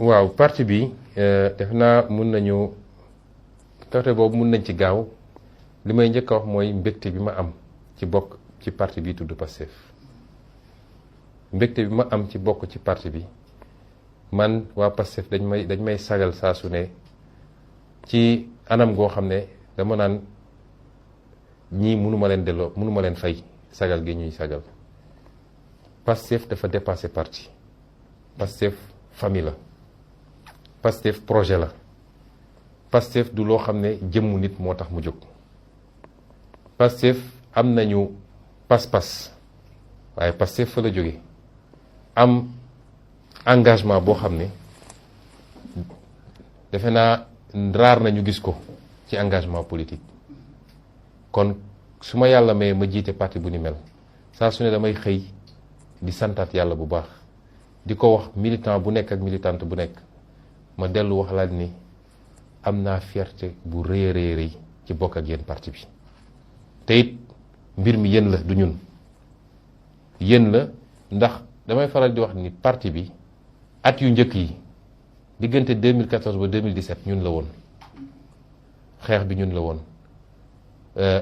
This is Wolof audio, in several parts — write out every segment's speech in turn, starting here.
waaw parti bi def naa mun nañu côté boobu mun nañ ci gaaw li may njëkk a wax mooy mbégte bi ma am ci bokk ci parti bi tudd Pastef. mbégte bi ma am ci bokk ci parti bi man waa Pastef dañ may sagal saa su ne ci anam goo xam ne dama naan ñii mënuma leen delloo mënuma leen fay sagal gi ñuy sagal. Pastef dafa dépassé parti. Pastef famille la. Pastef projet la. Pastef du loo xam ne jëmmu nit moo tax mu jóg. Pastef am nañu pas-pas waaye Pastef fa la jóge am engagement boo xam ne defe naa raar nañu gis ko ci engagement politique. kon su ma yàlla may ma jiite parti bu ni mel saa su ne damay xëy di santaat yàlla bu baax di ko wax militant bu nekk ak militante bu nekk ma dellu wax la ni am naa fierté bu rëy a rëy ci bokk ak yéen parti bi. te it mbir mi yéen la du ñun yéen la ndax damay faral di wax ni parti bi at yu njëkk yi diggante 2014 ba 2017 ñun la woon xeex bi ñun la woon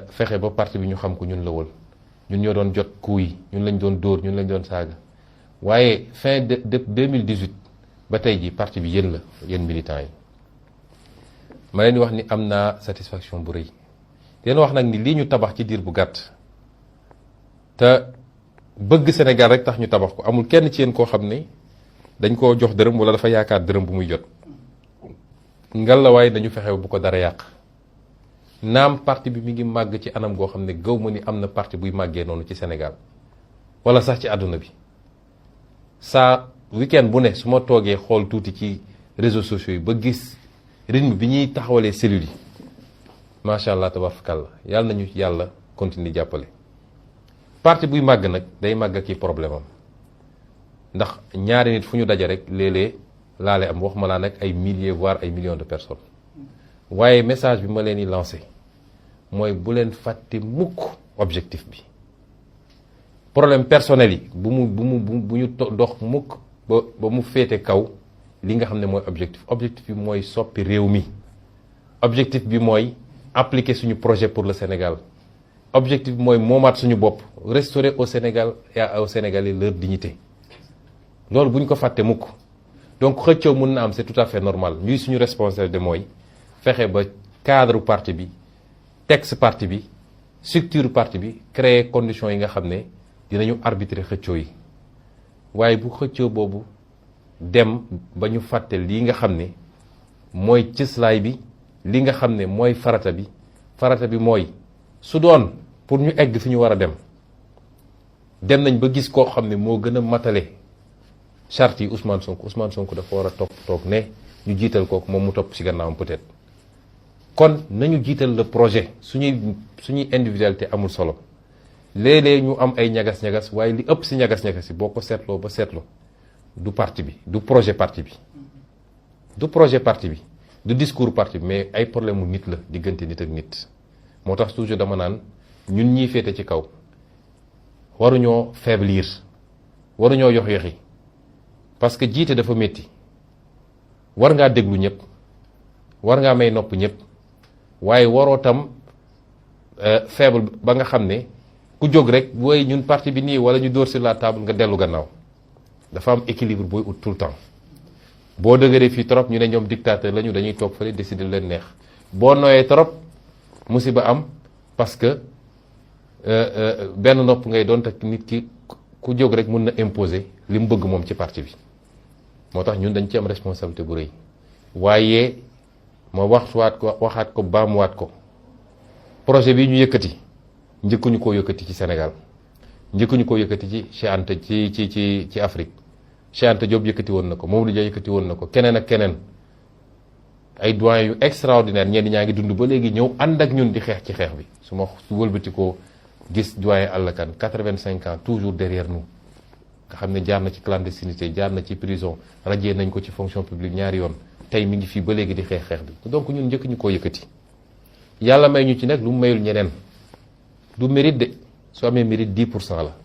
fexe ba parti bi ñu xam ko ñun la woon ñun ñoo doon jot coup yi ñun lañ doon dóor ñun lañ doon saaga waaye fin de 2018 ba tey ji parti bi yéen la yéen militants yi ma leen di wax ni am naa satisfaction bu rëy leen wax nag ni lii ñu tabax ci diir bu gàtt te bëgg Sénégal rek tax ñu tabax ko amul kenn ci yéen koo xam ne dañ koo jox dërëm wala dafa yaakaar dërëm bu muy jot ngal la waaye dañu fexe bu ko dara yàq naam parti bi mi ngi màgg ci anam goo xam ne gëw ma ni am na parti buy màggee noonu ci Sénégal wala sax ci àdduna bi saa weekend bu ne su ma toogee xool tuuti ci réseaux sociaux yi ba gis rythme bi ñuy taxawalee cellules yi macha allah tabarakalla yàlla nañu yàlla continuer jàppale. parti buy màgg nag day màgg ak i problème am ndax ñaari nit fu ñu daje rek léeg-léeg laale am wax ma laa nag ay milliers voire ay millions de personnes waaye message bi ma leen di lancé mooy bu leen fàtte mukk objectif bi. problème personnel yi bu ñu dox mukk ba mu féete kaw li nga xam ne mooy objectif bi mooy soppi réew mi. objectif bi mooy appliquer suñu projet pour le Sénégal. objectif bi mooy moomaat suñu bopp restaurer au Sénégal et aux Sénégalais leur dignité loolu bu ñu ko fàtte mukk donc xëccoo mun na am c'est tout à fait normal ñuy suñu responsabilité mooy fexe ba cadre parti bi texte parti bi structure parti bi créer conditions yi nga xam ne dinañu arbitrer xëccoo yi waaye bu xëccoo boobu dem ba ñu fàtte lii nga xam ne mooy cëslaay bi li nga xam ne mooy farata bi mooy su doon pour ñu egg fi ñu war a dem nañ ba gis koo xam ne moo gën a matale charte yi Ousmane Sonko dafa war a toog ne ñu jiital kooku moom mu topp ci gannaawam peut-être kon nañu jiital le projet suñuy individualité amul solo léeg-léeg ñu am ay ñagas-ñagas waaye li ëpp ci ñagas-ñagas yi boo ko seetloo ba seetloo du parti bi du projet parti bi du discours parti bi mais ay problème mu nit la diggante nit ak nit moo tax toujours dama naan ñun ñiy féete ci kaw waruñoo faiblir waruñoo yox-yoxi parce que jiite dafa métti war ngaa déglu ñëpp war ngaa may nopp ñëpp waaye waroo tam faible ba nga xam ne ku jóg rek booy ñun parti bi nii wala ñu dóor sur la table nga dellu gannaaw dafa am équilibre booy ut tout le temps boo dëgëree fii trop ñu ne ñoom dictateur lañu dañuy toog fële décider leen neex boo nooyee trop musiba am parce que benn nopp ngay doon te nit ki ku jóg rek mun na imposer li mu bëgg moom ci parti bi moo tax ñun dañ ci am responsabilité bu rëy waaye ma waxaat ko baamuwaat ko projet bi ñu yëkkati njëkkuñu koo yëkkati ci Sénégal njëkkuñu koo yëkkati ci Cheikh Anta ci Afrique Cheikh Anta Diop yëkkati woon na ko Mamadou Dia yëkkati woon na ko keneen ak keneen ay doyen yu extraordinaire ñenn ñaa ngi dund ba léegi ñëw ànd ak ñun di xeex ci xeex bi su wëlbati ko gis doyen Allakan 85 ans toujours derrière nous nga xam ne jaar na ci clandestinité jaar na ci prison radié nañ ko ci fonction publique ñaari yoon tey mi ngi fii ba léegi di xeex bi donc ñun njëkk ñu koo yëkkati yàlla may ñu ci nag lu mu mayul ñeneen du mérite de su amee mérite 10% la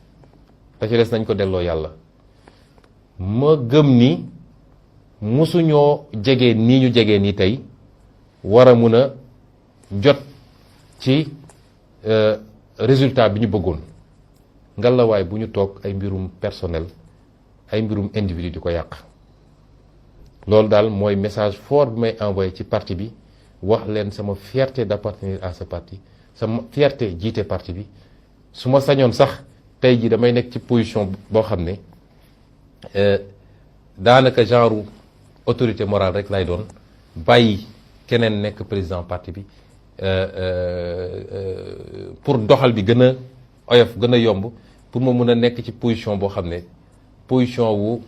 te ci des nañ ko delloo yàlla ma gëm ni musuñoo jege nii ñu jege nii tey war a mun a jot ci résultat bi ñu bëggoon ngalawaay bu ñu toog ay mbirum personnel ay mbirum individu di ko yàq. loolu daal mooy message fort bi may envoyé ci parti bi wax leen sama fierté d'appartenir à ce parti sama fierté jiite parti bi su ma sañoon sax tey ji damay nekk ci position boo xam ne daanaka genre autorité morale rek lay doon bàyyi keneen nekk président parti bi pour doxal bi gën a oyof gën a yomb pour ma mun a nekk ci position boo xam ne position wu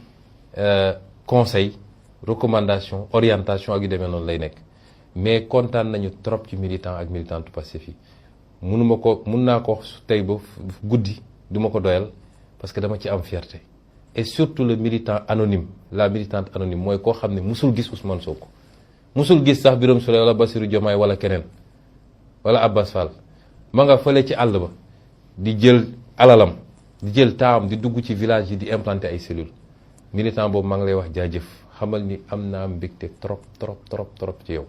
conseil recommandation orientation ak yu demee noonu lay nekk mais kontaan nañu trop ci militant ak militante Pastef yi mun naa ko tey ba guddi du ma ko doyal parce que dama ci am fierté et surtout le militant anonyme la militante anonyme mooy koo xam ne musul gis Ousmane Sonko musul gis sax Birame Souleye wala Bassirou Diomaye wala keneen wala Abbas Fall ma nga fële ci àll ba di jël alalam di jël taam di dugg ci village yi di implanter ay cellules militant boobu maa ngi lay wax jaajëf xamal ni am naa mbégte trop trop trop trop ci yow